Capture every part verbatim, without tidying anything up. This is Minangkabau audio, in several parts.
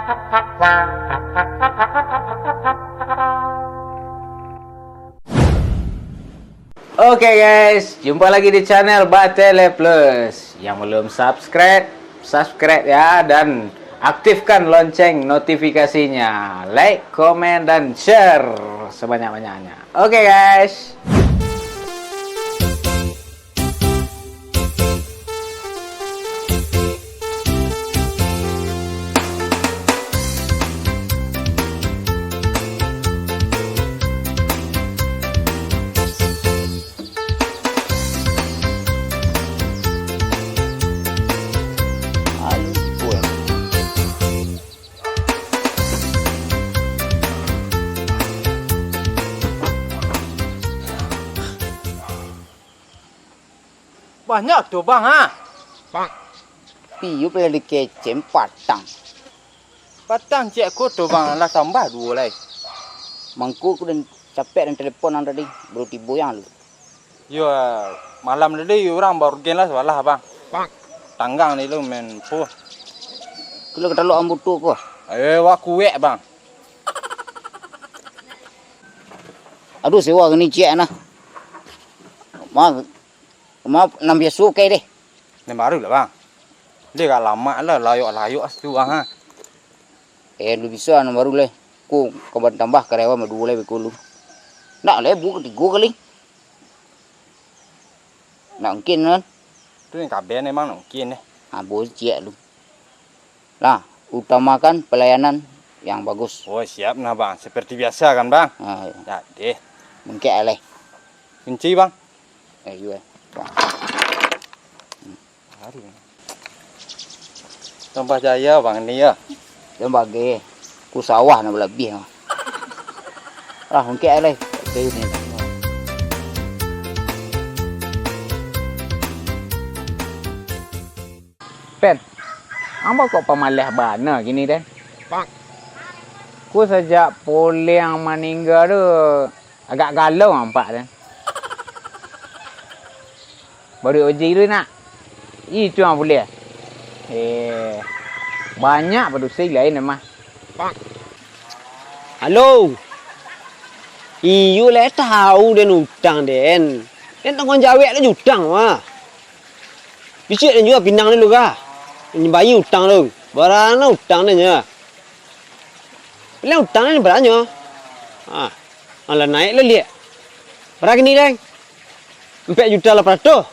Oke guys, jumpa lagi di channel Batele Plus. Yang belum subscribe, subscribe ya, dan aktifkan lonceng notifikasinya. Like, komen, dan share sebanyak-banyaknya. Oke guys. Banyak tu, Bang, ha? Piyo paliang dikecek patang. Patang ciek ko tu, Bang, lah tambah duo lai. Mangko ko den capek den telepon nan tadi, baru tibo yang lu. Yo, malam tadi urang baru gen lah salah, Bang. Tanggang ni lu main puh. Kulo ketalok ambo tu ko. Eh, wak kuek, Bang. Aduh, sewa kini ciek nah. Ma, ma, nan biaso kai deh. Nan baru lah, Bang. Dia agak lamak lah, layok-layok situ, Bang, ha. Eh, lu bisa nan baru leh. Ku kaban tambah karyawan baduo lai beko lu. Nak leh, bu katigo kali. Nak mungkin kan? Tu yang kaben emang nak mungkin deh. Ha, bocek lu. Lah, utamakan pelayanan yang bagus. Oh, siap nah, Bang. Seperti biasa kan, Bang? Ha, iya. Ya, deh. Mungkin aleh. Kunci, Bang. Eh, iya. Bang. Tambah jaya, Bang, ni ya. Tambah ge. Ku sawah nak balabiah. Ah, mungkin aleh. Kayu ni. Pen, ambo kok pamalas bana kini, Den? Ku sajak Poleng maningga tu, agak galau nampak, Den. Baru oji tu nak. Itu yang boleh. Eh, banyak padusi lain mah. Halo. Iyo lah, tahu den utang den. Den tangguang jawek lah jo utang mah. Bisuak den jua pinang dulu kah? Bayia utang tu. Barano utang den nyo. Bilang utang den baranyo. Ah, alah naik lah liak. Bara kini den? Ampek juta lapan ratuih.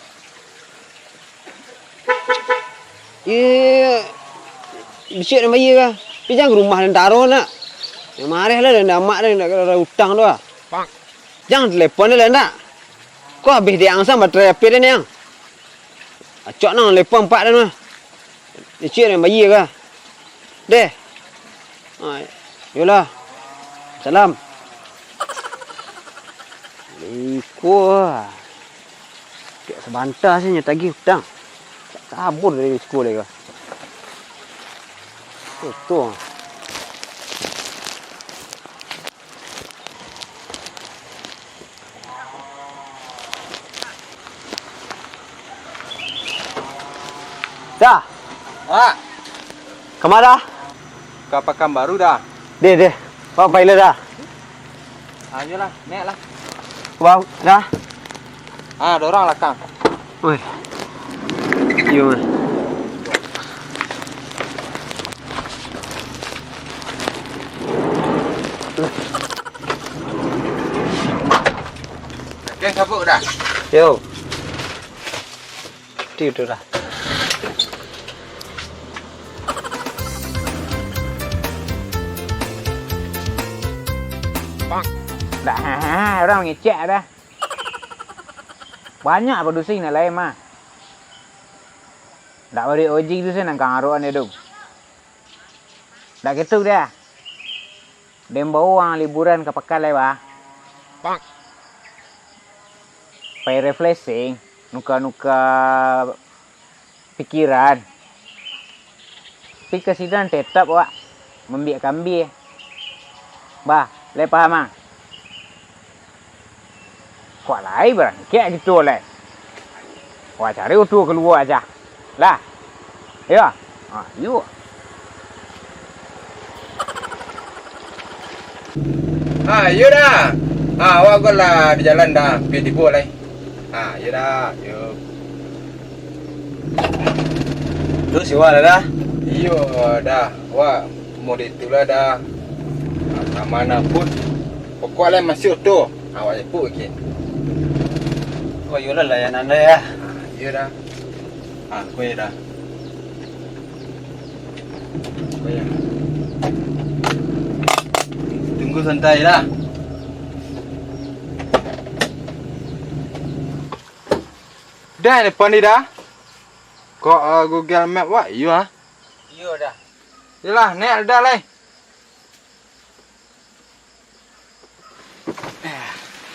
Iyo, bisuak den bayia kah? Tapi jan ka rumah den taruah nak. Jan mareh lah den amak den, nak utang tu ah. Jan telepon den lah nak. Ko abih dek ang san baterai ape den ang. Acok nang telepon apak den mah. Bisuak den bayia kah? Deh. Ha, iyolah. Salam. Iko. Kek sabanta sajo nyo tagih utang. Kabur dari siko lai ko. Tuh. Dah. Wak. Kama dah? Ka Pakanbaru dah. Deh, deh. Wak pai lah dah. Ayolah, naik lah. Bau, dah. Ah, dorang lakang. Weh. Iyo, mah. Oke, sabuk dah. Yo. Tidur dah. Dah, urang mangecek dah. Banyak padusi nan lain mah. Dak bari oji tu se nan ka ngaroan dia tu. Dak ketu dia. Den bao ang liburan ka pakan lai, bah. Pai refreshing, nuka-nuka pikiran. Tapi ka sinan tetap awak mambiak kambia. Bah, lai paham ang? Kok lai barangkek gitu lai. Wah, cari utu kalua aja. Lah. Iyo. Ha, iyo. Ah, iyo Da. Ah, awak ko lah di jalan Da, pai tibo lai. Ah, iyo Da, yo. Tu siwa lah Da. Iyo Da, awak model tu lah Da. Ah, ka ma pun. Pokok lah masuk tu. Awak japuik kin. Oh, iyolah layanan Da yo. Ah, iyo Da. Ah, ko yo Da. Ko yo. Tunggu santai Da. Da, depan ni Da. Kok, eh, Google Map wak, iyo ah. Iyo Da. Iyolah, naik Da lai.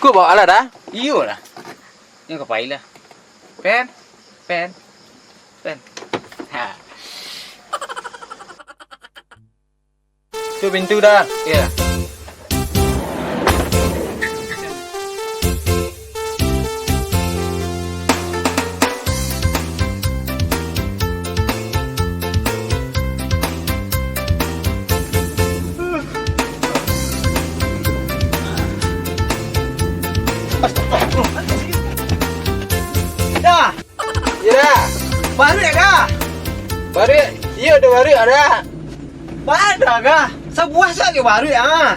Ko bawa lah Da? Iyo lah. Yang ka pai lah. Pen, pen, pen. Ha. Tu pintu Da. Iya. Da. Iyo Da. Baruak Da. Baruak. Iyo Da, baruak Da. Baa Da. Sabuah sajo baruak ah.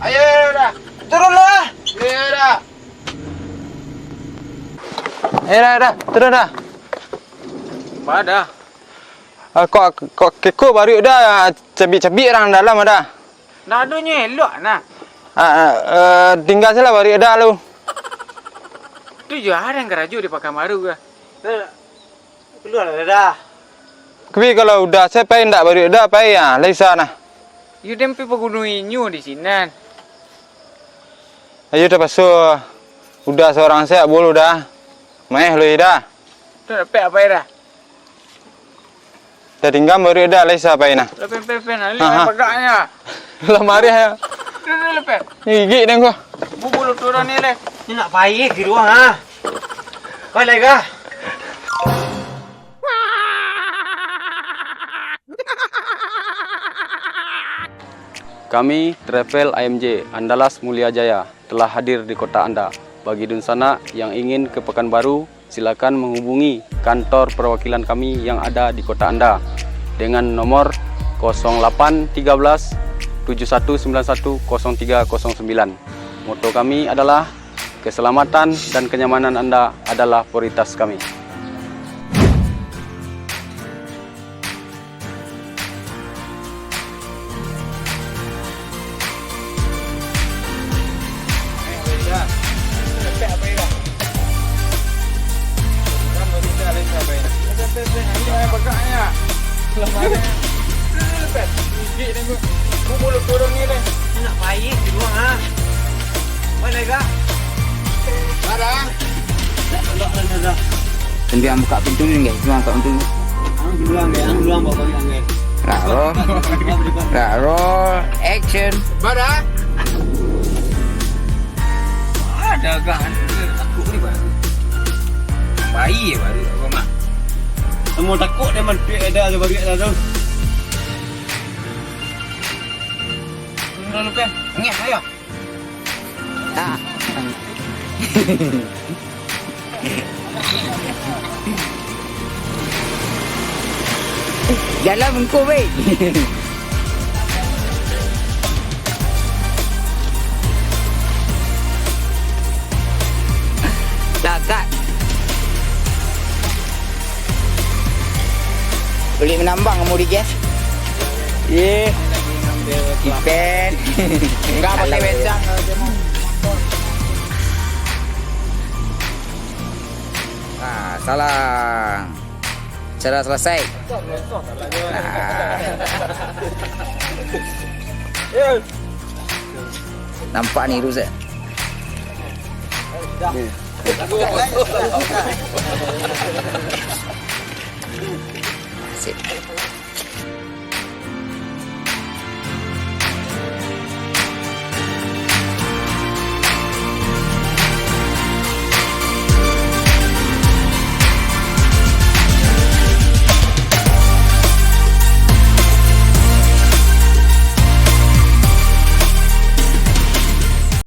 Ayo Da. Turunlah. Iyo Da. Ayo Da, Da. Turun Da. Baa Da. Ah, kok, kok keko baruak Da, cabiak-cabiak urang dalam Da. Ndak ado nyo elok nah. Ah, ah, eh, tingga sajolah baruak Da lu. Tu jo ah, urang karajo di Pakanbaru ko. Kalua lah Da. Tapi kalau Uda se pai ndak baruak Da pai, ah, lai sa nah. Yo den pai paguno inyo di sinan. Ayo tapaso Uda surang se, bulu Da. Maeh lu Da. Tu dapek apo Da? Tatingga baruak Da, lai sa pai nah. Lah pen, pen, pen, ha, ha. Bagaknyo. Lah marah ya. Tu, tu, lah pen. Gigik deng ko. Bubulu turun ni leh. Ni nak pai di ruang ah. Pai lai kah? Kami, Travel A M J Andalas Mulia Jaya, telah hadir di kota Anda. Bagi dunsanak yang ingin ke Pekanbaru, silakan menghubungi kantor perwakilan kami yang ada di kota Anda dengan nomor kosong lapan tiga belas tujuh satu sembilan satu kosong tiga kosong sembilan. Moto kami adalah, keselamatan dan kenyamanan Anda adalah prioritas kami. Nak pai di ruang ah. Mana kah? Ada. Tunjuak buka pintu ni, guys. Tunjuak buka pintu. Ang duluan, guys. Ang duluan bawa balik, guys. Roll. Roll. Action. Bada. Ada gah. Takut ni baru. Bayi baru aku mah. Semua takut dia, mantuik ada, ada baru ada tu. Lalu kan? Ngeh ayo. Ah. Jalan bungkuk, weh. Lagak. Boleh menambang kamu di gas. Ye. Ipen. Enggak pakai becak. Ah, salah. Cara selesai. Nah. Nampak ni rusak. Sip.